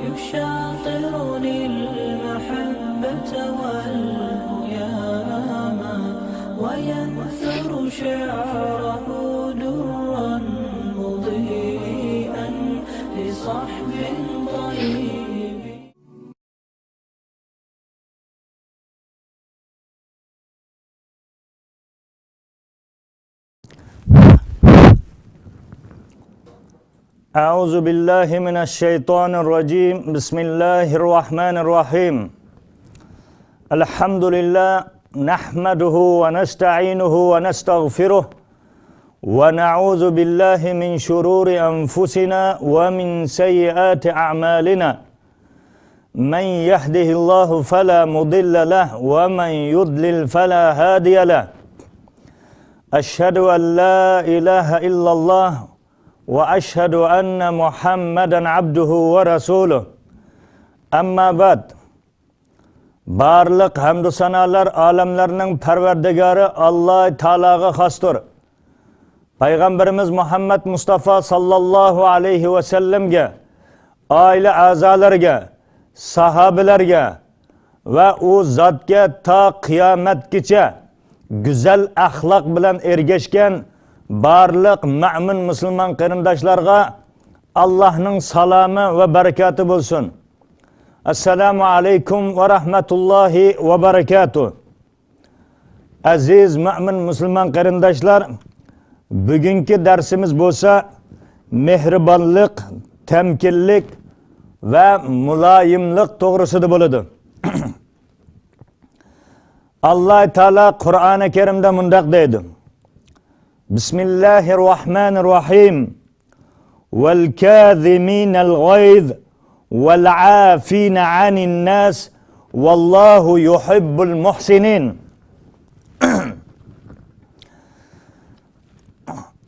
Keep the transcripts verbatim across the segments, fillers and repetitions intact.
يشاطرني المحبة والهيام، وينثر شعره درا مضيئا لصحب طيب. أعوذ بالله من الشيطان الرجيم. بسم الله الرحمن الرحيم. الحمد لله، نحمده ونستعينه ونستغفره، ونعوذ بالله من شرور أنفسنا ومن سيئات أعمالنا. من يهده الله فلا مضل له، ومن يضلل فلا هادي له. أشهد أن لا إله إلا الله، وأشهد أن محمدا عبده ورسوله. أما بعد. بارلىق ھەمدۇ سانالار ئالەملەرنىڭ پەرۋەردىگارى ئاللا تائالاغا خاستۇر. پەيغەمبىرىمىز مۇھەممەد مۇستافا ساللاللاھۇ ئەلەيھى ۋەسەللەمگە، ئائىلە ئەزالىرىگە، ساھابىلەرگە ۋە ئۇ زاتكە تا قىيامەتكىچە گۈزەل ئەخلاق بىلەن ئەگەشكەن بارلىق مۆمىن مۇسۇلمان قېرىنداشلارغا ئاللاھنىڭ سالامى ۋە بەرىكاتى بولسۇن. ئەسسالامۇ ئەلەيكۇم ۋە رەھمەتۇللاھى ۋە بەرىكاتۇھ. ئەزىز مۆمىن مۇسۇلمان قېرىنداشلار، بۈگۈنكى دەرسىمىز بولسا مېھرىبانلىق، تەمكىنلىك ۋە مۇلايىملىق توغرىسىدا بولىدۇ. ئاللا تائالا قۇرئانى كەرىمدە مۇنداق دەيدۇ: بسم الله الرحمن الرحيم. والكاظمين الغيظ والعافين عن الناس والله يحب المحسنين.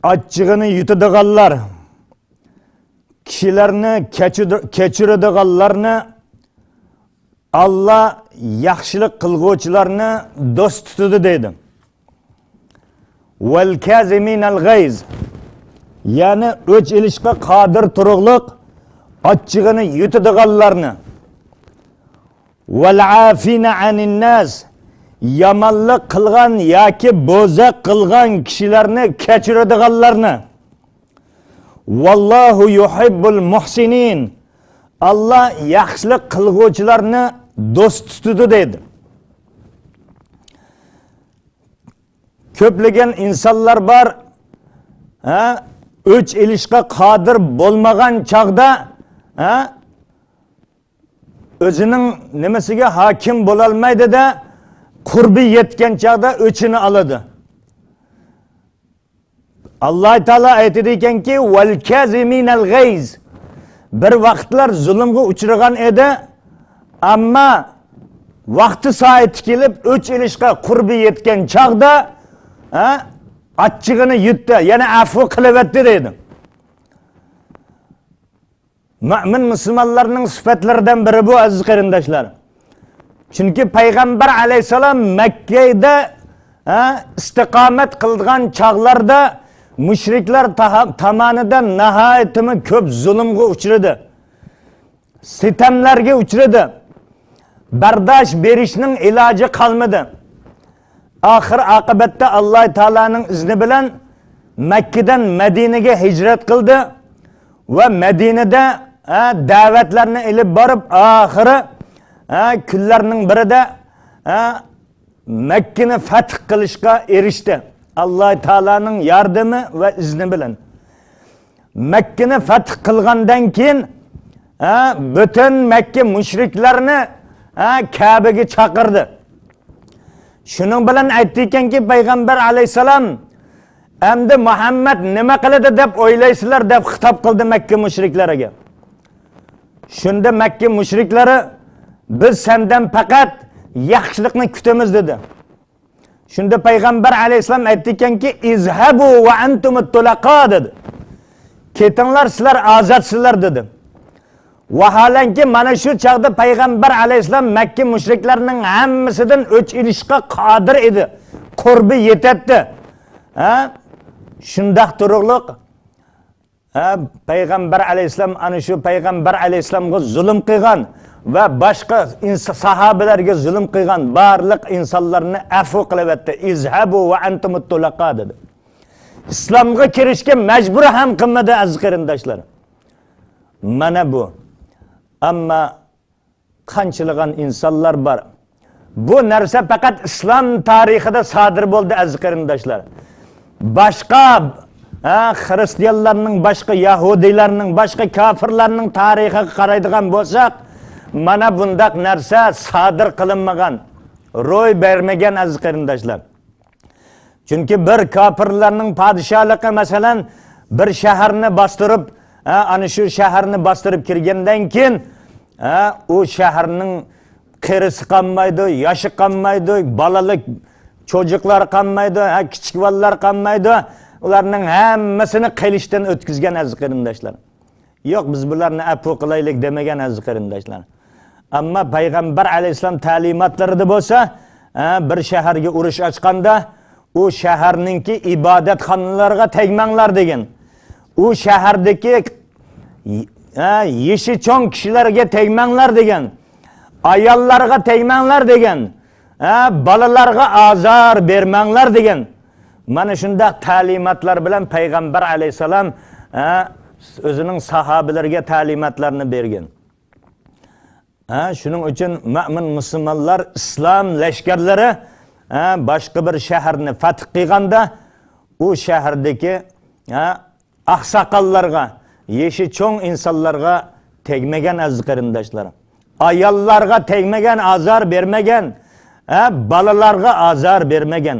ئاچچىقىنى يۇتىدىغانلار، كىشىلەرنى كەچۈر-، كەچۈرىدىغانلارنى، ئاللا ياخشىلىق قىلغۇچىلارنى دوست تۇتىدۇ دەيدۇ. ۋەل كازىمىنەل غەيز، يەنى ئۆچ ئېلىشقا قادىر تۇرۇقلۇق ئاچچىقىنى يۇتىدىغانلارنى، ۋەل ئافىنە ئەنىنناس، يامانلىق قىلغان ياكى بوزەك قىلغان كىشىلەرنى كەچۈرىدىغانلارنى. ۋاللاھۇ يۇھىببۇل مۇھسىنىن. ئاللا ياخشىلىق قىلغۇچىلارنى دوست تۇتىدۇ دەيدۇ. كۆپلىگەن ئىنسانلار بار، ھە، ئۆچ ئېلىشقا قادىر بولمىغان چاغدا، ھە، ئۆزىنىڭ نېمىسىگە ھاكىم بولالمايدۇ-دە، قۇربى يەتكەن چاغدا ئۆچىنى ئالىدۇ. ئاللا تائالا ئېيتىدىكەنكى، ۋەل كازىمىنەل غەيز. بىر ۋاقىتلار زۇلۇمغا ئۇچرىغان ئىدى، ئەمما ۋاقتى سائىتى كېلىپ، ئۆچ ئېلىشقا قۇربى يەتكەن چاغدا، ھە، ئاچچىقىنى يۇتتى، يەنى ئەفۇ قىلىۋەتتى دەيدۇ. مۆمىن مۇسۇلمانلارنىڭ سۈپەتلىرىدىن بىرى بۇ، ئەزىز قېرىنداشلار. چۈنكى پەيغەمبەر ئەلەيھىسسالام مەككەدە، ھە، ئىستىقامەت قىلىدىغان چاغلاردا مۇشرىكلار تاھا-، تامانىدا ناھايىتىمۇ كۆپ زۇلۇمغا ئۇچرىدى. سىتەملەرگە ئۇچرىدى. بەرداشت بېرىشنىڭ ئىلاجى قالمىدى. ئاخىر ئاقىبەتتە ئاللا تائالانىڭ ئىزنى بىلەن مەككىدىن مەدىنىگە ھىجرەت قىلدى ۋە مەدىنىدە، ھە، دەۋەتلەرنى ئېلىپ بارىپ، ئاخىرى، ھە، كۈنلەرنىڭ بىرىدە، ھە، مەككىنى فەتھ قىلىشقا ئېرىشتى. ئاللا تائالانىڭ ياردىمى ۋە ئىزنى بىلەن. مەككىنى فەتھ قىلغاندىن كېيىن، ھە، پۈتۈن مەككە مۇشرىكلارنى، ھە، كەبىگە چاقىردى. شۇنىڭ بىلەن ئېيتتىكەنكى پەيغەمبەر ئەلەيھىسسالام، ئەمدى مۇھەممەد نېمە قىلىدۇ دەپ ئويلايسىلەر دەپ خىتاب قىلدى مەككە مۇشرىكلىرىگە. شۇندا مەككە مۇشرىكلىرى، بىز سەندىن پەقەت ياخشىلىقنى كۈتىمىز دېدى. شۇندا پەيغەمبەر ئەلەيھىسسالام ئېيتتىكەنكى، ئىزھەبۇ ۋە ئەنتۇمۇت تۇلەقا دېدى. كېتىڭلار، سىلەر ئازادسىلەر دېدى. ۋاھالەنكى، مانا شۇ چاغدا پەيغەمبەر ئەلەيھىسسالام مەككە مۇشرىكلارنىڭ ھەممىسىدىن ئۆچ ئېلىشقا قادىر ئىدى. قۇربى يېتەتتى. ھە؟ شۇنداق تۇرۇقلۇق ھە، پەيغەمبەر ئەلەيھىسسالام، ئانا شۇ پەيغەمبەر ئەلەيھىسسالامغا زۇلۇم قىلغان ۋە باشقا ئىنس-، ساھابىلەرگە زۇلۇم قىلغان بارلىق ئىنسانلارنى ئەفۇ قىلىۋەتتى. «ئىزھەبۇ ۋە ئەنتۇمۇت تۇلەقا» دېدى. ئىسلامغا كىرىشكە مەجبۇر ھەم قىلمىدى، ئەزىز قېرىنداشلار. مانا بۇ. ئەمما قانچىلىغان ئىنسانلار بار. بۇ نەرسە پەقەت ئىسلام تارىخىدا سادىر بولدى، ئەزىز قېرىنداشلار. باشقا، ھە، خرىستىيانلارنىڭ، باشقا يەھۇدىيلارنىڭ، باشقا كاپىرلارنىڭ تارىخىغا قارايدىغان بولساق، مانا بۇنداق نەرسە سادىر قىلىنمىغان، روي بەرمىگەن، ئەزىز قېرىنداشلار. چۈنكى بىر كاپىرلارنىڭ پادىشاھلىقى، مەسىلەن، بىر شەھەرنى باستۇرۇپ، ھە، ئانا شۇ شەھەرنى باستۇرۇپ كىرگەندىن كېيىن، ھە، ئۇ شەھەرنىڭ قېرىسى قالمايدۇ، ياشى قالمايدۇ، بالىلىق چوجۇقلار قالمايدۇ، ھە، كىچىك بالىلار قالمايدۇ. ئۇلارنىڭ ھەممىسىنى قىلىچتىن ئۆتكۈزگەن، ئەزىز قېرىنداشلار. يوق، بىز بۇلارنى ئەپۇ قىلايلىق دېمىگەن، ئەزىز قېرىنداشلار. ئەمما پەيغەمبەر ئەلەيھىسسالام تەلىماتلىرىدا بولسا، ھە، بىر شەھەرگە ئۇرۇش ئاچقاندا، ئۇ شەھەرنىڭكى ئىبادەتخانىلارغا تەگمەڭلار دېگەن. ئۇ شەھەردىكى، ھە، يېشى چوڭ كىشىلەرگە تەگمەڭلار دېگەن. ئاياللارغا تەگمەڭلار دېگەن. ھە، بالىلارغا ئازار بەرمەڭلار دېگەن. مانا شۇنداق تەلىماتلار بىلەن پەيغەمبەر ئەلەيھىسسالام، ھە، ئۆزىنىڭ ساھابىلىرىگە تەلىماتلارنى بەرگەن. ھە، شۇنىڭ ئۈچۈن مۆمىن مۇسۇلمانلار، ئىسلام لەشكەرلىرى، ھە، باشقا بىر شەھەرنى فەتھ قىلغاندا، ئۇ شەھەردىكى، ھە، ئاقساقاللارغا، يېشى چوڭ ئىنسانلارغا تەگمىگەن، ئەزىز قېرىنداشلار. ئاياللارغا تەگمىگەن، ئازار بەرمىگەن، ھە، بالىلارغا ئازار بەرمىگەن.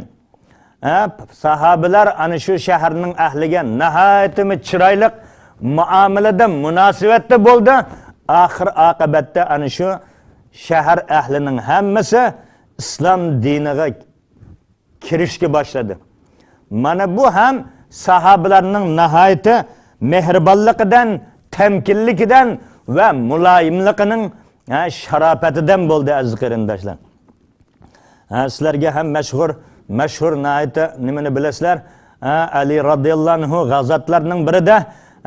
ھە، ساھابىلەر ئانا شۇ شەھەرنىڭ ئەھلىگە ناھايىتىمۇ چىرايلىق مۇئامىلىدە، مۇناسىۋەتتە بولدى. ئاخىر ئاقىۋەتتە ئانا شۇ شەھەر ئەھلىنىڭ ھەممىسى ئىسلام دىنىغا كىرىشكە باشلىدى. مانا بۇ ھەم ساھابىلەرنىڭ ناھايىتى مېھرىبانلىقىدىن، تەمكىنلىكىدىن ۋە مۇلايىملىقىنىڭ، ھە، شاراپىتىدىن بولدى، ئەزىز قېرىنداشلار. ھە، سىلەرگە ھەم مەشھۇر، مەشھۇر ناھايىتى نېمىنى بىلەسىلەر؟ ھە، ئەلى رازىياللاھۇ ئەنھۇ غازاتلارنىڭ بىرىدە،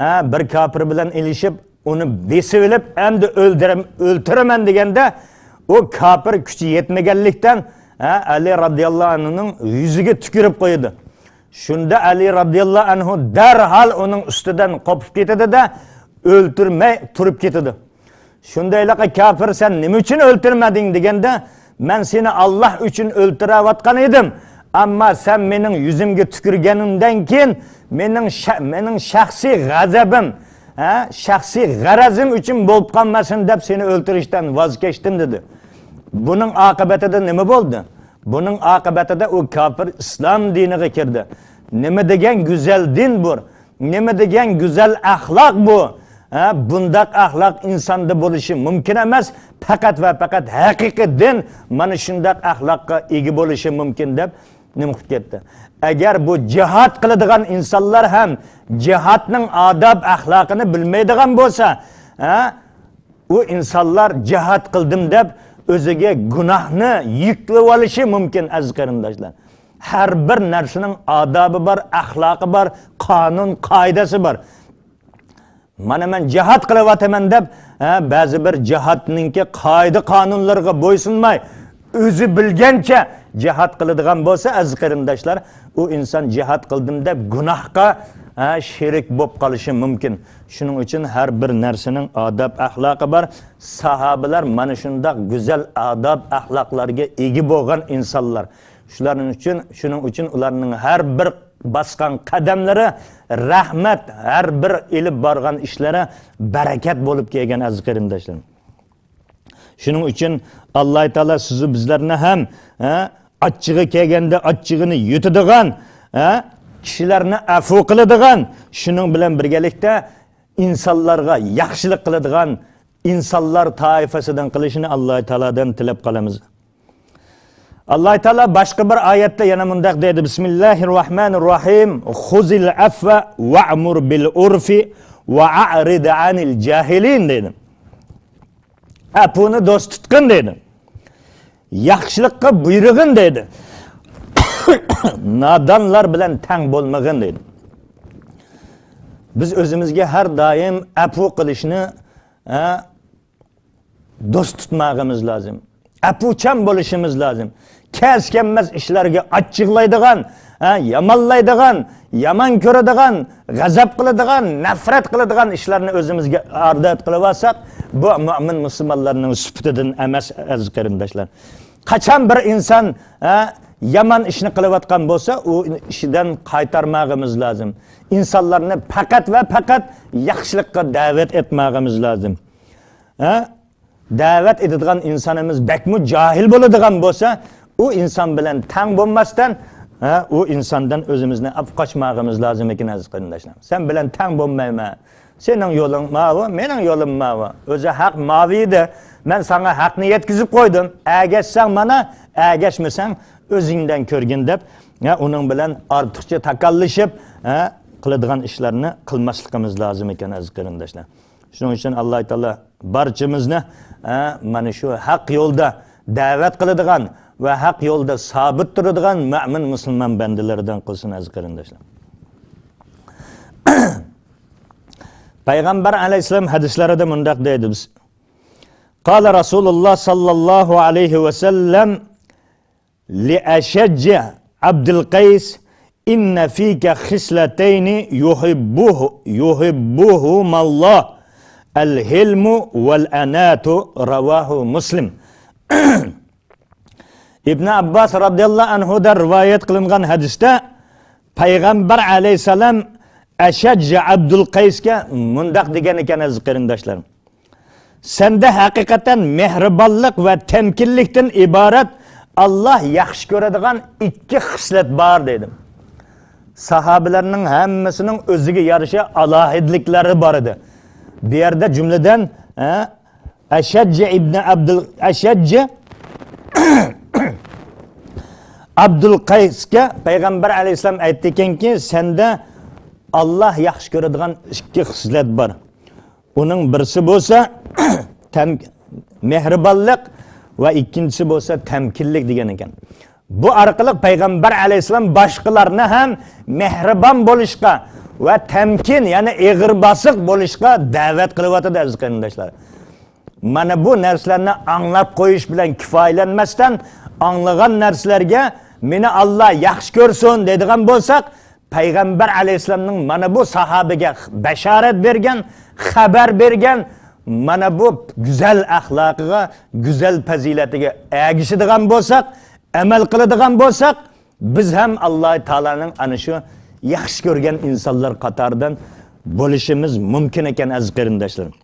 ھە، بىر كاپىر بىلەن ئېلىشىپ، ئۇنى بېسىۋېلىپ، ئەمدى ئۆلدۈرەم-، ئۆلتۈرىمەن دېگەندە، ئۇ كاپىر كۈچى يەتمىگەنلىكتىن، ھە، ئەلى رازىياللاھۇ ئەنھۇنىڭ يۈزىگە تۈكۈرۈپ قويىدۇ. شۇندا ئەلى رازىياللاھۇ ئەنھۇ دەرھال ئۇنىڭ ئۈستىدىن قوپۇپ كېتىدۇ-دە، ئۆلتۈرمەي تۇرۇپ كېتىدۇ. شۇندايلىقى، كاپىر، سەن نېمە ئۈچۈن ئۆلتۈرمىدىڭ دېگەندە، مەن سېنى ئاللاھ ئۈچۈن ئۆلتۈرۈۋاتقان ئىدىم. ئەمما سەن مېنىڭ يۈزۈمگە تۈكۈرگىنىڭدىن كېيىن، مېنىڭ شە-، مېنىڭ شەخسىي غەزەبىم، ھە، شەخسىي غەرەزىم ئۈچۈن بولۇپ قالمىسۇن دەپ سېنى ئۆلتۈرۈشتىن ۋاز كەچتىم، دېدى. بۇنىڭ ئاقىۋىتىدە نېمە بولدى؟ بۇنىڭ ئاقىۋىتىدە ئۇ كاپىر ئىسلام دىنىغا كىردى. نېمە دېگەن گۈزەل دىن بۇ! نېمە دېگەن گۈزەل ئەخلاق بۇ! ھە، بۇنداق ئەخلاق ئىنساندا بولۇشى مۇمكىن ئەمەس، پەقەت ۋە پەقەت ھەقىقىي دىن مانا شۇنداق ئەخلاققا ئىگە بولۇشى مۇمكىن، دەپ نېمە قىلىپ كەتتى. ئەگەر بۇ جىھاد قىلىدىغان ئىنسانلار ھەم جىھادنىڭ ئاداب ئەخلاقىنى بىلمەيدىغان بولسا، ھە، ئۇ ئىنسانلار جىھاد قىلدىم دەپ ئۆزىگە گۇناھنى يۈكلىۋېلىشى مۇمكىن، ئەزىز قېرىنداشلار. ھەر بىر نەرسىنىڭ ئادابى بار، ئەخلاقى بار، قانۇن، قائىدىسى بار. مانا مەن جىھاد قىلىۋاتىمەن دەپ، ھە، بەزى بىر جىھادنىڭكى قائىدە-قانۇنلىرىغا بويسۇنماي، ئۆزى بىلگەنچە جىھاد قىلىدىغان بولسا، ئەزىز قېرىنداشلار، ئۇ ئىنسان جىھاد قىلدىم دەپ گۇناھقا، ھە، شېرىك بولۇپ قالىشى مۇمكىن. شۇنىڭ ئۈچۈن ھەر بىر نەرسىنىڭ ئاداب-ئەخلاقى بار. ساھابىلەر مانا شۇنداق گۈزەل ئاداب-ئەخلاقلارغا ئىگە بولغان ئىنسانلار. شۇلارنىڭ ئۈچۈن، شۇنىڭ ئۈچۈن ئۇلارنىڭ ھەر بىر باسقان قەدەملىرى رەھمەت، ھەر بىر ئېلىپ بارغان ئىشلىرى بەرىكەت بولۇپ كەلگەن، ئەزىز قېرىنداشلىرىم. شۇنىڭ ئۈچۈن ئاللاھ تائالا سىزۇ بىزلەرنى ھەم، ھە، ئاچچىقى كەلگەندە ئاچچىقىنى يۇتىدىغان، ھە، كىشىلەرنى ئەفۇ قىلىدىغان، شۇنىڭ بىلەن بىرگىلىكتە ئىنسانلارغا ياخشىلىق قىلىدىغان ئىنسانلار تائىپىسىدىن قىلىشىنى ئاللاھ تائالادىن تىلەپ قالىمىز. ئاللاھ تائالا باشقا بىر ئايەتتە يەنە مۇنداق دەيدۇ: بىسمىللاھىر راھمانىر راھىم. خۇزىل ئەفۋە ۋەئمۇر بىل ئۇرفى ۋە ئەئرىد ئەنىل جاھىلىن، دەيدۇ. ئەپۇنى دوست تۇتقىن، دەيدۇ. ياخشىلىققا بۇيرۇغىن، دەيدۇ. نادانلار بىلەن تەڭ بولمىغىن، دەيدۇ. بىز ئۆزىمىزگە ھەر دائىم ئەپۇ قىلىشنى، ھە، دوست تۇتماغىمىز لازىم. ئەپۇچان بولۇشىمىز لازىم. كەس كەلمەس ئىشلارغا ئاچچىقلايدىغان، ھە، يامانلايدىغان، يامان كۆرىدىغان، غەزەپ قىلىدىغان، نەپرەت قىلىدىغان ئىشلارنى ئۆزىمىزگە ئادەت قىلىپ ئالساق، بۇ مۆمىن مۇسۇلمانلارنىڭ سۈپىتىدىن ئەمەس، ئەزىز قېرىنداشلار. قاچان بىر ئىنسان، ھە، يامان ئىشنى قىلىۋاتقان بولسا، ئۇ ئىشىدىن قايتارماغىمىز لازىم. ئىنسانلارنى پەقەت ۋە پەقەت ياخشىلىققا دەۋەت ئەتماغىمىز لازىم. ھە؟ دەۋەت ئېتىدىغان ئىنسانىمىز بەكمۇ جاھىل بولىدىغان بولسا، ئۇ ئىنسان بىلەن تەڭ بولماستىن، ھە، ئۇ ئىنساندىن ئۆزىمىزنى ئاپ قاچماغىمىز لازىم ئىكەن، ئەزىز قېرىنداشلار. سەن بىلەن تەڭ بولمايمەن. سېنىڭ يولۇڭ ماۋۇ، مېنىڭ يولۇم ماۋۇ. ئۆزى ھەق ماۋۇ ئىدى. مەن ساڭا ھەقنى يەتكۈزۈپ قويدۇم. ئەگەشسەڭ مانا، ئەگەشمىسەڭ ئۆزۈڭدىن كۆرگىن دەپ، ھە، ئۇنىڭ بىلەن ئارتۇقچە تاكاللىشىپ، ھە، قىلىدىغان ئىشلارنى قىلماسلىقىمىز لازىم ئىكەن، ئەزىز قېرىنداشلار. شۇنىڭ ئۈچۈن ئاللاھ تائالا بارچىمىزنى، ھە، مانا شۇ ھەق يولدا دەۋەت قىلىدىغان ۋە ھەق يولدا سابىت تۇرىدىغان مۆمىن مۇسۇلمان بەندىلىرىدىن قىلسۇن، ئەزىز قېرىنداشلار. پەيغەمبەر ئەلەيھىسسالام ھەدىسلىرىدە مۇنداق دەيدۇ، بىز، قال رسول الله صلى الله عليه وسلم لأشج عبد القيس: إن فيك خصلتين يحبه، يحبهما الله، الحلم والأناة. رواه مسلم. ئىبن ئابباس رازىياللاھۇ ئەنھۇدىن رىۋايەت قىلىنغان ھەدىستە پەيغەمبەر ئەلەيھىسسالام ئەشەج ئابدۇل قەيسكە مۇنداق دېگەن ئىكەن، ئەزىز قېرىنداشلار. سەندە ھەقىقەتەن مېھرىبانلىق ۋە تەمكىنلىكتىن ئىبارەت ئاللاھ ياخشى كۆرىدىغان ئىككى خىسلەت بار، دېدى. ساھابىلەرنىڭ ھەممىسىنىڭ ئۆزىگە يارىشا ئالاھىدىلىكلىرى بار ئىدى. بۇ يەردە جۈملىدىن، ھە، ئەشەججى ئىبنى ئابدۇل، ئەشەججى ئابدۇل قەيسكە پەيغەمبەر ئەلەيھىسسالام ئېيتتىكەنكى، سەندە ئاللاھ ياخشى كۆرىدىغان ئىككى خىسلەت بار. ئۇنىڭ بىرسى بولسا تەم-، مېھرىبانلىق ۋە ئىككىنچىسى بولسا تەمكىنلىك دېگەن ئىكەن. بۇ ئارقىلىق پەيغەمبەر ئەلەيھىسسالام باشقىلارنى ھەم مېھرىبان بولۇشقا ۋە تەمكىن، يەنى ئېغىر باسىق بولۇشقا دەۋەت قىلىۋاتىدۇ، ئەزىز قېرىنداشلار. مانا بۇ نەرسىلەرنى ئاڭلاپ قويۇش بىلەن كۇپايىلەنمەستىن، ئاڭلىغان نەرسىلەرگە مېنى ئاللاھ ياخشى كۆرسۇن دەيدىغان بولساق، پەيغەمبەر ئەلەيھىسسالامنىڭ مانا بۇ ساھابىگە بەشارەت بەرگەن، خەۋەر بەرگەن، مانا بۇ گۈزەل ئەخلاقىغا، گۈزەل پەزىلەتىگە ئەگىشىدىغان بولساق، ئەمەل قىلىدىغان بولساق، بىز ھەم ئاللاھ تائالانىڭ ئەنە شۇ ياخشى كۆرگەن ئىنسانلار قاتارىدىن بولۇشىمىز مۇمكىن ئىكەن، ئەزىز قېرىنداشلىرىم.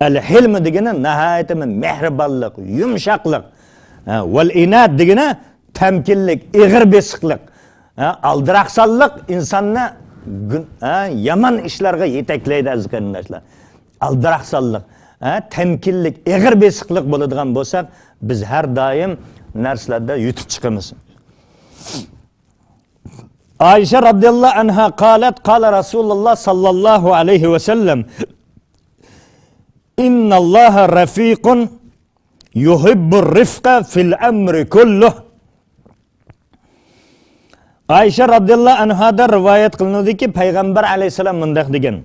ئەل ھىلم دېگىنى ناھايىتى مېھرىبانلىق، يۇمشاقلىق. ھە، ۋەل ئىنات دېگىنى تەمكىنلىك، ئېغىر بېسىقلىق. ھە، ئالدىراقسانلىق ئىنساننى گۈن-، ھە، يامان ئىشلارغا يېتەكلەيدۇ، ئەزىز قېرىنداشلار. ئالدىراقسانلىق، ھە، تەمكىنلىك، ئېغىر بېسىقلىق بولىدىغان بولساق، بىز ھەر دائىم نەرسىلەردە يۇتۇپ چىقىمىز. ئائىشە رازىياللاھۇ ئەنھا قالەت، قال رسول الله صلى الله عليه وسلم: إن الله رفيق يحب الرفق في الأمر كله. ئائىشە رازىياللاھۇ ئەنھادىن رىۋايەت قىلىنىدۇكى، پەيغەمبەر ئەلەيھىسسالام مۇنداق دېگەن: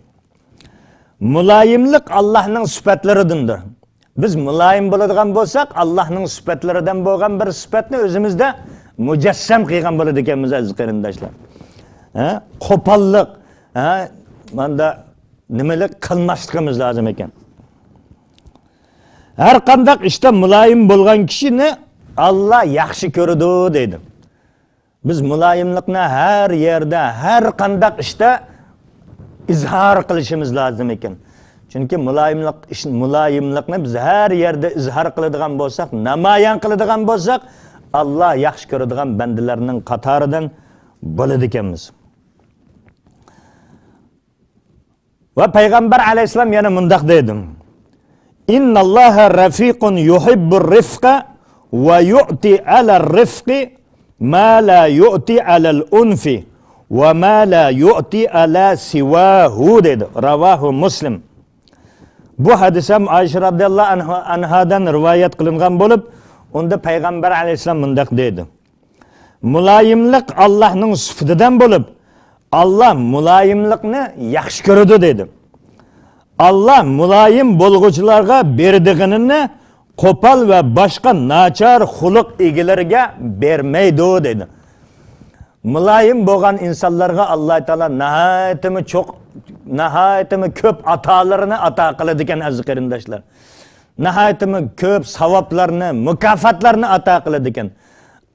مۇلايىملىق ئاللاھنىڭ سۈپەتلىرىدىندۇر. بىز مۇلايىم بولىدىغان بولساق، ئاللاھنىڭ سۈپەتلىرىدىن بولغان بىر سۈپەتنى ئۆزىمىزدە مۇجەسسەم قىلغان بولىدىكەنمىز، ئەزىز قېرىنداشلار. ھە؟ قوپاللىق، ھە؟ ماندا نېمىلىك قىلماسلىقىمىز لازىم ئىكەن. ھەر قانداق ئىشتا مۇلايىم بولغان كىشىنى ئاللاھ ياخشى كۆرىدۇ، دەيدۇ. بىز مۇلايىملىقنى ھەر يەردە، ھەر قانداق ئىشتا ئىزھار قىلىشىمىز لازىم ئىكەن. چۈنكى مۇلايىملىق ئىش-، مۇلايىملىقنى بىز ھەر يەردە ئىزھار قىلىدىغان بولساق، نامايان قىلىدىغان بولساق، ئاللاھ ياخشى كۆرىدىغان بەندىلەرنىڭ قاتارىدىن بولىدىكەنمىز. ۋە پەيغەمبەر ئەلەيھىسسالام يەنە مۇنداق دەيدۇ: إن الله رفيق يحب الرفق ويعطي على الرفق ما لا يعطي على العنف وما لا يعطي على سواه، دەيدۇ. رواه مسلم. بۇ ھەدىس ھەم ئائىشە رازىياللاھۇ ئەنھا-، ئەنھادىن رىۋايەت قىلىنغان بولۇپ، ئۇندا پەيغەمبەر ئەلەيھىسسالام مۇنداق دەيدۇ: مۇلايىملىق ئاللاھنىڭ سۈپىتىدىن بولۇپ، ئاللا مۇلايىملىقنى ياخشى كۆرىدۇ دېدى. ئاللا مۇلايىم بولغۇچىلارغا بېرىدىغىنىنى قوپال ۋە باشقا ناچار خۇلق ئىگىلىرىگە بەرمەيدۇ دېدى. مۇلايىم بولغان ئىنسانلارغا ئاللا تائالا ناھايىتىمۇ چوق، ناھايىتىمۇ كۆپ ئاتالىرىنى ئاتا قىلىدىكەن، ئەزىز قېرىنداشلار. ناھايىتىمۇ كۆپ ساۋابلارنى، مۇكاپاتلارنى ئاتا قىلىدىكەن.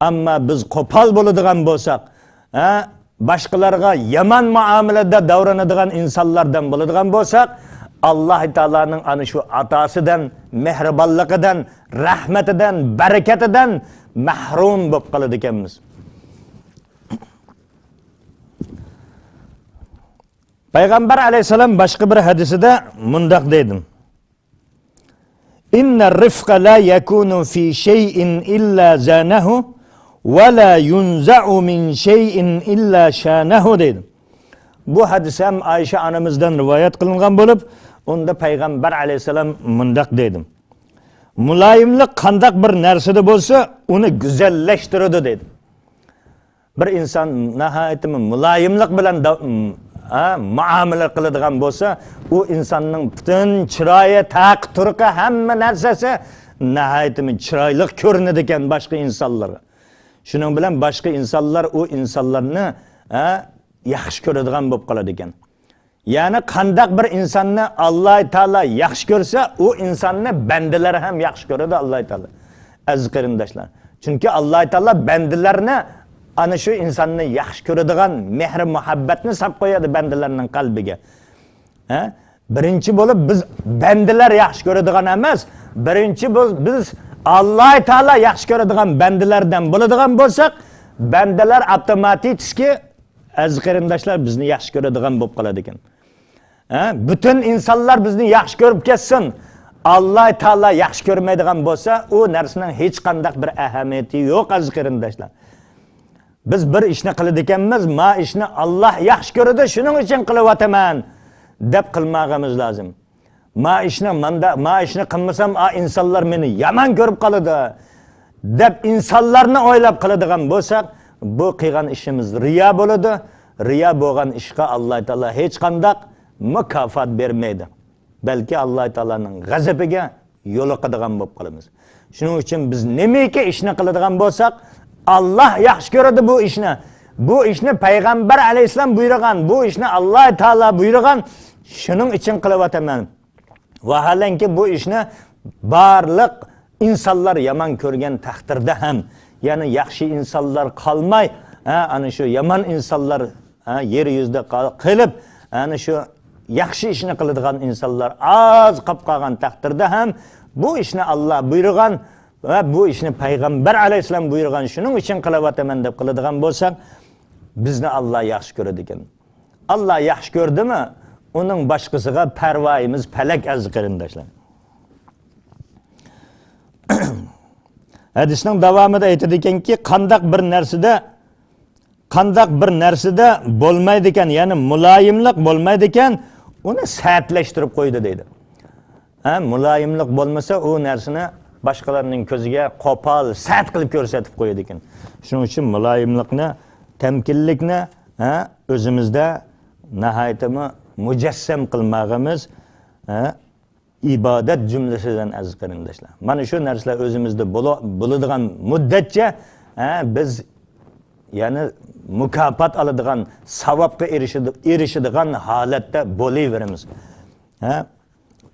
ئەمما بىز قوپال بولىدىغان بولساق، ھە، باشقىلارغا يامان مۇئامىلىدە داۋرىنىدىغان ئىنسانلاردىن بولىدىغان بولساق، ئاللا تائالانىڭ ئانا شۇ ئاتاسىدىن، مېھرىبانلىقىدىن، رەھمىتىدىن، بەرىكىتىدىن مەھرۇم بولۇپ قالىدىكەنمىز. پەيغەمبەر ئەلەيھىسسالام باشقا بىر ھەدىسىدە مۇنداق دەيدۇ: إن الرفق لا يكون في شيء إلا زانه، ولا ينزع من شيء إلا شانه دەيدۇ. بۇ ھەدىس ھەم ئائىشە ئانىمىزدىن رىۋايەت قىلىنغان بولۇپ، ئۇندا پەيغەمبەر ئەلەيھىسسالام مۇنداق دەيدۇ: مۇلايىملىق قانداق بىر نەرسىدە بولسا، ئۇنى گۈزەللەشتۈرىدۇ دەيدۇ. بىر ئىنسان ناھايىتىمۇ مۇلايىملىق بىلەن دا-، م-، ھە، مۇئامىلە قىلىدىغان بولسا، ئۇ ئىنساننىڭ پۈتۈن چىرايى، تەقى، تۇرقى، ھەممە نەرسىسى ناھايىتىمۇ چىرايلىق كۆرۈنىدىكەن باشقا ئىنسانلارغا. شۇنىڭ بىلەن باشقا ئىنسانلار ئۇ ئىنسانلارنى، ھە، ياخشى كۆرىدىغان بولۇپ قالىدىكەن. يەنى قانداق بىر ئىنساننى ئاللا تائالا ياخشى كۆرسە، ئۇ ئىنساننى بەندىلەر ھەم ياخشى كۆرىدۇ ئاللا تائالا. ئەزىز قېرىنداشلار، چۈنكى ئاللا تائالا بەندىلەرنى، ئانا شۇ ئىنساننى ياخشى كۆرىدىغان مېھرى مۇھەببەتنى ساپ قويىدۇ بەندىلەرنىڭ قەلبىگە. ھە؟ بىرىنچى بولۇپ بىز بەندىلەر ياخشى كۆرىدىغان ئەمەس، بىرىنچى بول-، بىز ئاللا تائالا ياخشى كۆرىدىغان بەندىلەردىن بولىدىغان بولساق، بەندىلەر ئاپتوماتىكىسكى، ئەزىز قېرىنداشلار، بىزنى ياخشى كۆرىدىغان بولۇپ قالىدىكەن. ھە؟ پۈتۈن ئىنسانلار بىزنى ياخشى كۆرۈپ كەتسۇن، ئاللا تائالا ياخشى كۆرمەيدىغان بولسا، ئۇ نەرسىنىڭ ھېچقانداق بىر ئەھمىيىتى يوق، ئەزىز قېرىنداشلار. بىز بىر ئىشنى قىلىدىكەنمىز، ما ئىشنى ئاللا ياخشى كۆرىدۇ، شۇنىڭ ئۈچۈن قىلىۋاتىمەن، دەپ قىلماغىمىز لازىم. ما ئىشنى ماندا، ما ئىشنى قىلمىسام، ئا، ئىنسانلار مېنى يامان كۆرۈپ قالىدۇ، دەپ ئىنسانلارنى ئويلاپ قىلىدىغان بولساق، بۇ قىلغان ئىشىمىز رىيا بولىدۇ. رىيا بولغان ئىشقا ئاللا تائالا ھېچقانداق مۇكاپات بەرمەيدۇ. بەلكى ئاللا تائالانىڭ غەزىپىگە يولۇقىدىغان بولۇپ قالىمىز. شۇنىڭ ئۈچۈن بىز نېمىكى ئىشنى قىلىدىغان بولساق، ئاللا ياخشى كۆرىدۇ بۇ ئىشنى. بۇ ئىشنى پەيغەمبەر ئەلەيھىسسالام بۇيرۇغان، بۇ ئىشنى ئاللا تائالا بۇيرۇغان، شۇنىڭ ئۈچۈن قىلىۋاتىمەن. ۋاھالەنكى، بۇ ئىشنى بارلىق ئىنسانلار يامان كۆرگەن تەقدىردە ھەم، يەنى ياخشى ئىنسانلار قالماي، ھە، ئانا شۇ يامان ئىنسانلار، ھە، يەر يۈزىدە قال-، قېلىپ، ئانا شۇ ياخشى ئىشنى قىلىدىغان ئىنسانلار ئاز قاپ قالغان تەقدىردە ھەم، بۇ ئىشنى ئاللا بۇيرۇغان ۋە بۇ ئىشنى پەيغەمبەر ئەلەيھىسسالام بۇيرۇغان، شۇنىڭ ئۈچۈن قىلىۋاتىمەن دەپ قىلىدىغان بولساق، بىزنى ئاللا ياخشى كۆرىدىكەن. ئاللا ياخشى كۆردىمۇ، ئۇنىڭ باشقىسىغا پەرۋايىمىز پەلەك، ئەزىز قېرىنداشلار. ھەدىسنىڭ داۋامىدا ئېيتىدىكەنكى، قانداق بىر نەرسىدە، قانداق بىر نەرسىدە بولمايدىكەن، يەنى مۇلايىملىق بولمايدىكەن، ئۇنى سەتلەشتۈرۈپ قويىدۇ دەيدۇ. ھە، مۇلايىملىق بولمىسا، ئۇ نەرسىنى باشقىلارنىڭ كۆزىگە قوپال، سەت قىلىپ كۆرسىتىپ قويىدىكەن. شۇنىڭ ئۈچۈن مۇلايىملىقنى، تەمكىنلىكنى، ھە، ئۆزىمىزدە ناھايىتىمۇ مۇجەسسەم قىلماغىمىز، ھە، ئىبادەت جۈملىسىدىن، ئەزىز قېرىنداشلار. مانا شۇ نەرسىلەر ئۆزىمىزدە بولۇ-، بولىدىغان مۇددەتچە، ھە، بىز يەنى مۇكاپات ئالىدىغان، ساۋابقا ئېرىشىدۇ-، ئېرىشىدىغان ھالەتتە بولۇۋېرىمىز. ھە؟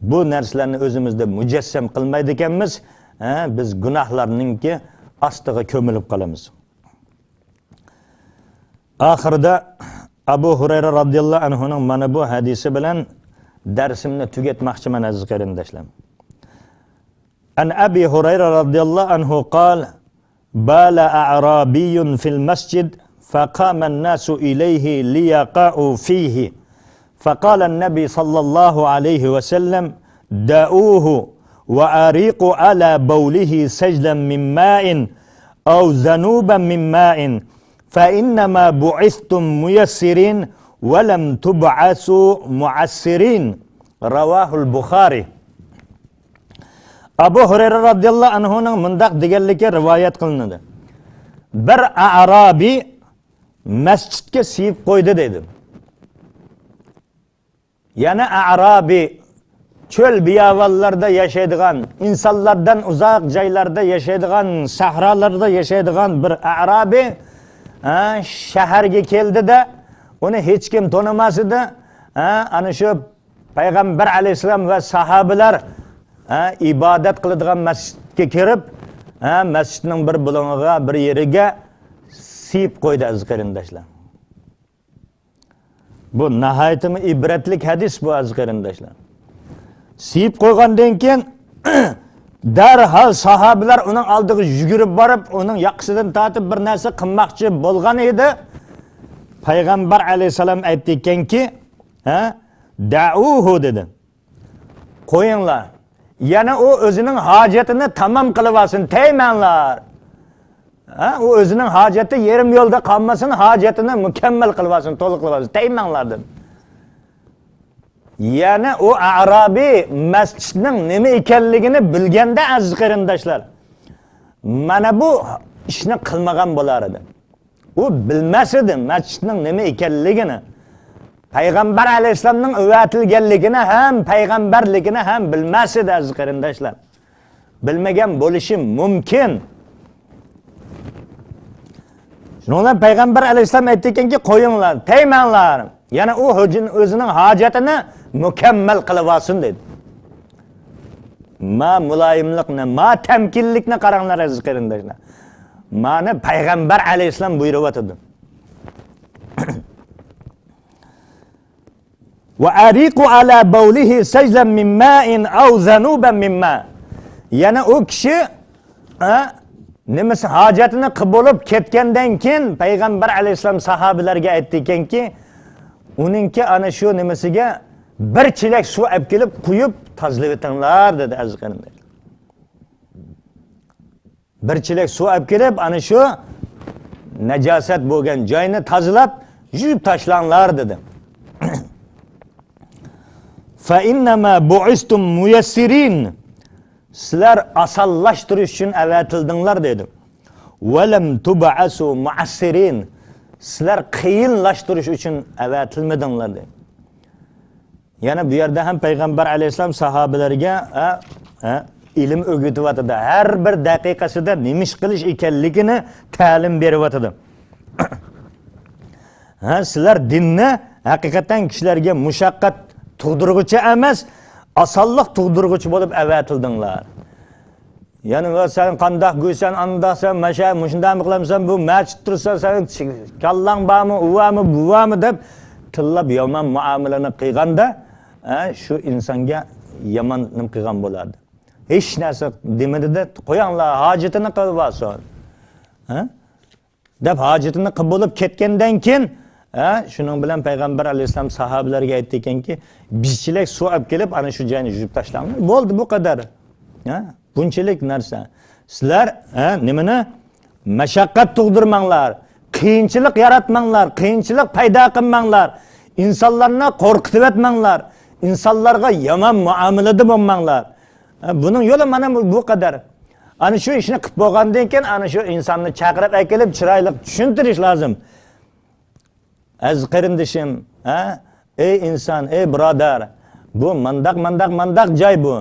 بۇ نەرسىلەرنى ئۆزىمىزدە مۇجەسسەم قىلمايدىكەنمىز، ھە، بىز گۇناھلارنىڭكى ئاستىغا كۆمۈلۈپ قالىمىز. ئاخىرىدا ئەبۇ ھۇرەيرە رازىياللاھۇ ئەنھۇنىڭ مانا بۇ ھەدىسى بىلەن دەرسىمنى تۈگەتمەكچىمەن، ئەزىز قېرىنداشلار. عن أبي هريرة رضي الله عنه قال: بال أعرابي في المسجد فقام الناس إليه ليقعوا فيه، فقال النبي صلى الله عليه وسلم: دعوه وأريقوا على بوله سجلا من ماء أو ذنوبا من ماء، فإنما بعثتم ميسرين ولم تبعثوا معسرين. رواه البخاري. ئەبۇ ھۇرەيرە رازىياللاھۇ ئەنھۇنىڭ مۇنداق دېگەنلىكى رىۋايەت قىلىنىدۇ. بىر ئەرابىي مەسچىتكە سىيىپ قويدى دېدى. يەنە ئەرابىي، چۆل بىياۋانلاردا ياشايدىغان، ئىنسانلاردىن ئۇزاق جايلاردا ياشايدىغان، سەھرالاردا ياشايدىغان بىر ئەرابىي، ھە، شەھەرگە كەلدى-دە، ئۇنى ھېچكىم تونۇماس ئىدى. ھە، ئانا شۇ پەيغەمبەر ئەلەيھىسسالام ۋە ساھابىلەر، ھە، ئىبادەت قىلىدىغان مەسچىتكە كىرىپ، ھە، مەسچىتنىڭ بىر بۇلۇڭىغا، بىر يېرىگە سىيىپ قويدى، ئەزىز قېرىنداشلار. بۇ ناھايىتىمۇ ئىبرەتلىك ھەدىس بۇ، ئەزىز قېرىنداشلار. سىيىپ قويغاندىن كېيىن، دەرھال ساھابىلەر ئۇنىڭ ئالدىغا يۈگۈرۈپ بارىپ، ئۇنىڭ ياقىسىدىن تارتىپ بىر نەرسە قىلماقچى بولغان ئىدى. پەيغەمبەر ئەلەيھىسسالام ئېيتتىكەنكى، ھە، دەئۇھۇ دېدى. قويۇڭلار. يەنە ئۇ ئۆزىنىڭ ھاجىتىنى تامام قىلىۋالسۇن، تەيمەڭلار. ھە، ئۇ ئۆزىنىڭ ھاجىتى يېرىم يولدا قالمىسۇن، ھاجىتىنى مۇكەممەل قىلىۋالسۇن، تولۇق قىلىۋالسۇن، تەيمەڭلار دېدى. يەنە ئۇ ئەرابىي مەسچىتنىڭ نېمە ئىكەنلىكىنى بىلگەندە، ئەزىز قېرىنداشلار، مانا بۇ ئىشنى قىلمىغان بولار ئىدى. ئۇ بىلمەس ئىدى مەسچىتنىڭ نېمە ئىكەنلىكىنى. پەيغەمبەر ئەلەيھىسسالامنىڭ ئەۋەتىلگەنلىكىنى ھەم پەيغەمبەرلىكىنى ھەم بىلمەس ئىدى، ئەزىز قېرىنداشلار. بىلمىگەن بولۇشى مۇمكىن. شۇنىڭ بىلەن پەيغەمبەر ئەلەيھىسسالام ئېيتتىكەنكى، قويۇڭلار، تەيمەڭلار. يەنە ئۇ ھۆجىن-، ئۆزىنىڭ ھاجەتىنى مۇكەممەل قىلىۋالسۇن دېدى. ما مۇلايىملىقنى، ما تەمكىنلىكنى قاراڭلار، ئەزىز قېرىنداشلار. مانا پەيغەمبەر ئەلەيھىسسالام بۇيرۇۋاتىدۇ. ۋە ئەرىقۇ ئەلا بەۋلىھى سەجلەن مىن مائىن ئەۋ زەنۇبەن مىن ما. يەنە ئۇ كىشى، ھە، نېمىسى، ھاجەتنى قىلىپ بولۇپ كەتكەندىن كېيىن پەيغەمبەر ئەلەيھىسسالام ساھابىلەرگە ئېيتتىكەنكى، ئۇنىڭكى ئانا شۇ نېمىسىگە بىر چېلەك سۇ ئەپ كېلىپ قۇيۇپ تازىلىۋېتىڭلار دېدى، ئەزىز قېرىنداشلار. بىر چېلەك سۇ ئەپ كېلىپ، ئانا شۇ نەجاسەت بولغان جاينى تازىلاپ، يۇيۇپ تاشلاڭلار دېدى. فَإِنَّمَا بُعِثْتُمْ مُيَسِّرِينَ. سىلەر ئاسانلاشتۇرۇش ئۈچۈن ئەۋەتىلدىڭلار دېدى. وَلَمْ تُبْعَثُوا مُعَسِّرِينَ. سىلەر قىيىنلاشتۇرۇش ئۈچۈن ئەۋەتىلمىدىڭلار دېدى. يەنە بۇ يەردە ھەم پەيغەمبەر ئەلەيھىسسالام ساھابىلەرگە، ھە، ھە، ئىلىم ئۆگىتىۋاتىدۇ. ھەر بىر دەقىقىسىدە نېمە ئىش قىلىش ئىكەنلىكىنى تەلىم بېرىۋاتىدۇ. ھە، سىلەر دىننى ھەقىقەتەن كىشىلەرگە مۇشەققەت تۇغدۇرغۇچى ئەمەس، ئاسانلىق تۇغدۇرغۇچى بولۇپ ئەۋەتىلدىڭلار. يەنى، ۋە سەن قانداق گۇيسەن، ئانداقسەن، مەشە، مۇشۇنداقمۇ قىلامسەن، بۇ مەچىت تۇرسا، سەن كاللاڭ بارمۇ، ئۇ بارمۇ، بۇ بارمۇ دەپ تىللاپ يامان مۇئامىلىنى قىلغاندا، ھە، شۇ ئىنسانغا يامان نېمە قىلغان بولارىدى. ھېچ نەرسە دېمىدى-دە، قوياڭلار، ھاجىتىنى قىلىۋالسۇن. ھە؟ دەپ ھاجىتىنى قىلىپ بولۇپ كەتكەندىن كېيىن، ھە، شۇنىڭ بىلەن پەيغەمبەر ئەلەيھىسسالام ساھابىلەرگە ئېيتتىكەنكى، بىر چېلەك سۇ ئەپ كېلىپ، ئانا شۇ جاينى يۇيۇپ تاشلاڭلار. بولدى، بۇ قەدەر. ھە، بۇنچىلىك نەرسە. سىلەر، ھە، نېمىنى؟ مەشەققەت تۇغدۇرماڭلار، قىيىنچىلىق ياراتماڭلار، قىيىنچىلىق پەيدا قىلماڭلار، ئىنسانلارنى قورقۇتۇۋەتمەڭلار، ئىنسانلارغا يامان مۇئامىلىدە بولماڭلار. ھە، بۇنىڭ يولى مانا بۇ، بۇ قەدەر. ئانا شۇ ئىشنى قىلىپ بولغاندىن كېيىن، ئانا شۇ ئىنساننى چاقىرىپ ئەكېلىپ، چىرايلىق چۈشەندۈرۈش لازىم. ئەزىز قېرىندىشىم، ھە؟ ئەي ئىنسان، ئەي بۇرادەر، بۇ مانداق، مانداق، مانداق جاي بۇ.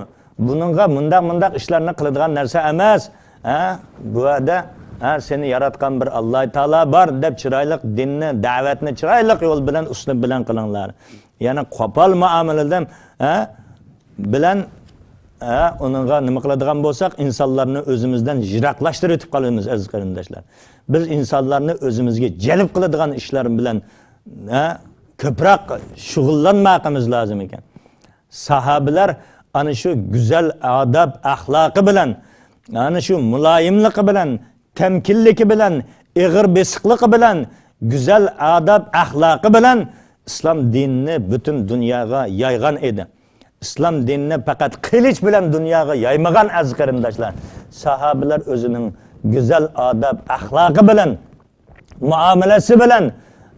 بۇنىڭغا مۇنداق، مۇنداق ئىشلارنى قىلىدىغان نەرسە ئەمەس. ھە؟ بۇ يەردە، ھە، سېنى ياراتقان بىر ئاللا تائالا بار دەپ چىرايلىق دىننى، دەۋەتنى چىرايلىق يول بىلەن، ئۇسلۇب بىلەن قىلىڭلار. يەنى قوپال مۇئامىلىدىن، ھە، بىلەن، ھە، ئۇنىڭغا نېمە قىلىدىغان بولساق، ئىنسانلارنى ئۆزىمىزدىن يىراقلاشتۇرۇۋېتىپ قالىمىز، ئەزىز قېرىنداشلار. بىز ئىنسانلارنى ئۆزىمىزگە جەلپ قىلىدىغان ئىشلار بىلەن، ھە، كۆپرەك شۇغۇللانماقىمىز لازىم ئىكەن. ساھابىلەر ئانا شۇ گۈزەل ئاداب ئەخلاقى بىلەن، ئانا شۇ مۇلايىملىقى بىلەن، تەمكىنلىكى بىلەن، ئېغىر بېسىقلىقى بىلەن، گۈزەل ئاداب ئەخلاقى بىلەن ئىسلام دىنىنى پۈتۈن دۇنياغا يايغان ئىدى. ئىسلام دىنىنى پەقەت قىلىچ بىلەن دۇنياغا يايمىغان، ئەزىز قېرىنداشلار. ساھابىلەر ئۆزىنىڭ گۈزەل ئاداب ئەخلاقى بىلەن، مۇئامىلىسى بىلەن،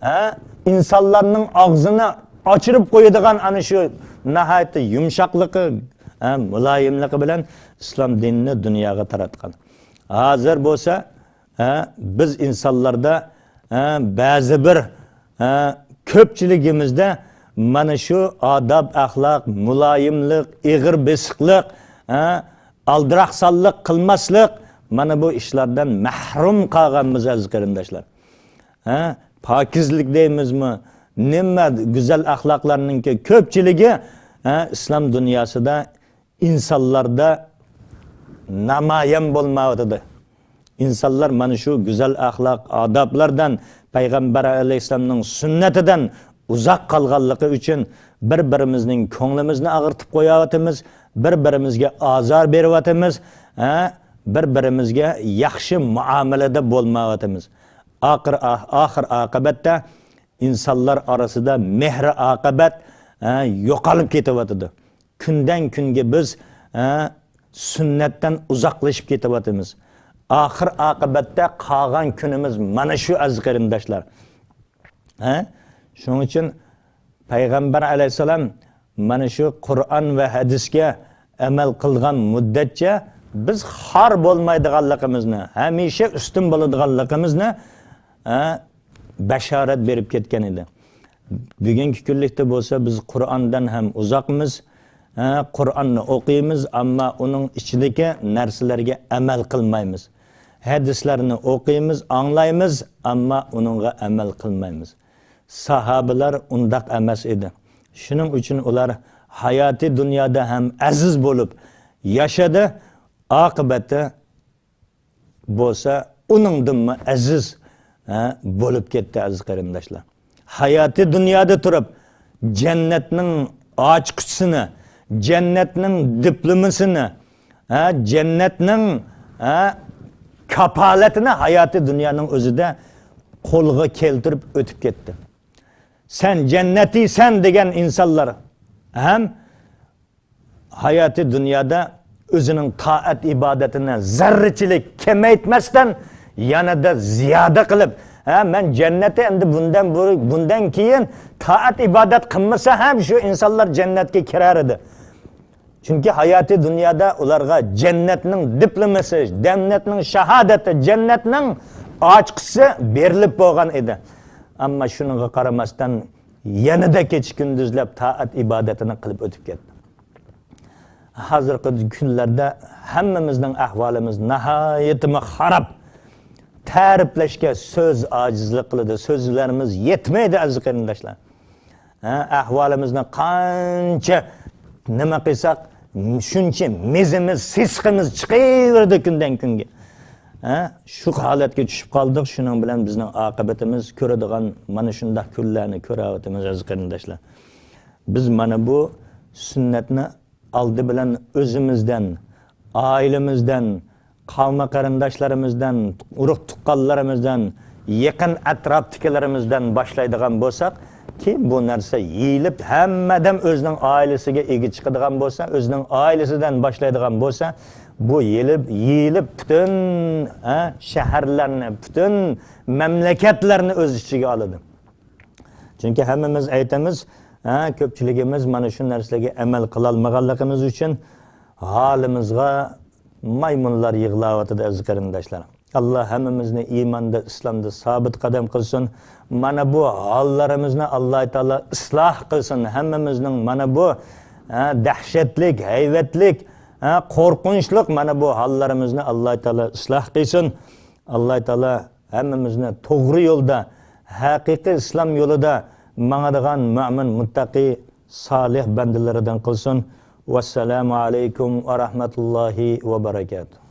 ھە، ئىنسانلارنىڭ ئاغزىنى ئاچۇرۇپ قويىدىغان ئانا شۇ ناھايىتى يۇمشاقلىقى، ھە، مۇلايىملىقى بىلەن ئىسلام دىنىنى دۇنياغا تاراتقان. ھازىر بولسا، ھە، بىز ئىنسانلاردا، ھە، بەزى بىر، ھە، كۆپچىلىكىمىزدە مانا شۇ ئاداب-ئەخلاق، مۇلايىملىق، ئېغىر بېسىقلىق، ھە، ئالدىراقسانلىق قىلماسلىق، مانا بۇ ئىشلاردىن مەھرۇم قالغانمىز، ئەزىز قېرىنداشلار. ھە، پاكىزلىك دەيمىزمۇ، نېمە گۈزەل ئەخلاقلارنىڭكى كۆپچىلىكى، ھە، ئىسلام دۇنياسىدا ئىنسانلاردا نامايان بولمايۋاتىدۇ. ئىنسانلار مانا شۇ گۈزەل ئەخلاق، ئادابلاردىن، پەيغەمبەر ئەلەيھىسسالامنىڭ سۈننىتىدىن ئۇزاق قالغانلىقى ئۈچۈن بىر-بىرىمىزنىڭ كۆڭلىمىزنى ئاغرىتىپ قويۇۋاتىمىز، بىر-بىرىمىزگە ئازار بېرىۋاتىمىز، ھە، بىر-بىرىمىزگە ياخشى مۇئامىلىدە بولمايۋاتىمىز. ئاخىر، ئاخىر ئاقىبەتتە ئىنسانلار ئارىسىدا مېھرى ئاقىبەت، ھە، يوقالىپ كېتىۋاتىدۇ. كۈندەن كۈنگە بىز، ھە، سۈننەتتىن ئۇزاقلىشىپ كېتىۋاتىمىز. ئاخىر ئاقىبەتتە قالغان كۈنىمىز مانا شۇ، ئەزىز قېرىنداشلار. ھە؟ شۇنىڭ ئۈچۈن پەيغەمبەر ئەلەيھىسسالام مانا شۇ قۇرئان ۋە ھەدىسكە ئەمەل قىلغان مۇددەتچە بىز خار بولمايدىغانلىقىمىزنى، ھەمىشە ئۈستۈن بولىدىغانلىقىمىزنى، ھە، بەشارەت بېرىپ كەتكەن ئىدى. بۈگۈنكى كۈنلۈكتە بولسا بىز قۇرئاندىن ھەم ئۇزاقمىز، ھە، قۇرئاننى ئوقۇيمىز، ئەمما ئۇنىڭ ئىچىدىكى نەرسىلەرگە ئەمەل قىلمايمىز. ھەدىسلەرنى ئوقۇيمىز، ئاڭلايمىز، ئەمما ئۇنىڭغا ئەمەل قىلمايمىز. ساھابىلەر ئۇنداق ئەمەس ئىدى. شۇنىڭ ئۈچۈن ئۇلار ھاياتىي دۇنيادا ھەم ئەزىز بولۇپ ياشىدى، ئاقىۋەتتە بولسا ئۇنىڭدىنمۇ ئەزىز، ھە، بولۇپ كەتتى، ئەزىز قېرىنداشلار. ھاياتىي دۇنيادا تۇرۇپ، جەننەتنىڭ ئاچقۇچىسىنى، جەننەتنىڭ دىپلومىسىنى، ھە، جەننەتنىڭ، ھە، كاپالىتىنى ھاياتىي دۇنيانىڭ ئۆزىدە قولغا كەلتۈرۈپ ئۆتۈپ كەتتى. سەن جەننەتىيسەن دېگەن ئىنسانلار ھەم ھاياتىي دۇنيادا ئۆزىنىڭ تائەت ئىبادىتىنى زەررىچىلىك كېمەيتمەستىن، يەنىدە زىيادە قىلىپ، ھە، مەن جەننەتتە ئەمدى بۇندىن بۇ-، بۇندىن كېيىن تائەت ئىبادەت قىلمىسا ھەم شۇ ئىنسانلار جەننەتكە كىرەر ئىدى. چۈنكى ھاياتىي دۇنيادا ئۇلارغا جەننەتنىڭ دىپلومىسى، جەننەتنىڭ شاھادىتى، جەننەتنىڭ ئاچقۇچىسى بېرىلىپ بولغان ئىدى. ئەمما شۇنىڭغا قارىماستىن، يەنىدە كېچە كۈندۈزلەپ تائەت ئىبادىتىنى قىلىپ ئۆتۈپ كەتتى. ھازىرقى كۈنلەردە ھەممىمىزنىڭ ئەھۋالىمىز ناھايىتىمۇ خاراب. تەرىپلەشكە سۆز ئاجىزلىق قىلىدۇ، سۆزلىرىمىز يەتمەيدۇ، ئەزىز قېرىنداشلار. ھە، ئەھۋالىمىزنى قانچە نېمە قىلساق، شۇنچە مېزىمىز، سېسىقىمىز چىقىۋېرىدۇ كۈندىن كۈنگە. ھە، شۇ ھالەتكە چۈشۈپ قالدۇق. شۇنىڭ بىلەن بىزنىڭ ئاقىۋىتىمىز كۆرىدىغان مانا شۇنداق كۈنلەرنى كۆرۈۋاتىمىز، ئەزىز قېرىنداشلار. بىز مانا بۇ سۈننەتنى ئالدى بىلەن ئۆزىمىزدىن، ئائىلىمىزدىن، قاۋمى قېرىنداشلىرىمىزدىن، ئۇرۇق تۇغقانلىرىمىزدىن، يېقىن ئەتراپتىكىلىرىمىزدىن باشلايدىغان بولساق، كېيىن بۇ نەرسە يېيىلىپ، ھەممە ئادەم ئۆزىنىڭ ئائىلىسىگە ئىگە چىقىدىغان بولسا، ئۆزىنىڭ ئائىلىسىدىن باشلايدىغان بولسا، بۇ يېيىلىپ، يېيىلىپ پۈتۈن، ھە، شەھەرلەرنى، پۈتۈن مەملىكەتلەرنى ئۆز ئىچىگە ئالىدۇ. چۈنكى ھەممىمىز ئېيتىمىز، ھە، كۆپچىلىكىمىز مانا شۇ نەرسىلەرگە ئەمەل قىلالمىغانلىقىمىز ئۈچۈن ھالىمىزغا مايمۇنلار يىغلاۋاتىدۇ، ئەزىز قېرىنداشلار. ئاللا ھەممىمىزنى ئىماندا، ئىسلامدا سابىت قەدەم قىلسۇن. مانا بۇ ھاللىرىمىزنى ئاللا تائالا ئىسلاھ قىلسۇن. ھەممىمىزنىڭ مانا بۇ، ھە، دەھشەتلىك، ھەيۋەتلىك، ھە، قورقۇنچلۇق مانا بۇ ھاللىرىمىزنى ئاللا تائالا ئىسلاھ قىلسۇن. ئاللا تائالا ھەممىمىزنى توغرا يولدا، ھەقىقىي ئىسلام يولىدا ماڭىدىغان مۆمىن، مۇتتەقى، سالىھ بەندىلىرىدىن قىلسۇن. ۋەسسالامۇ ئەلەيكۇم ۋە رەھمەتۇللاھى ۋە بەرەكاتۇھ.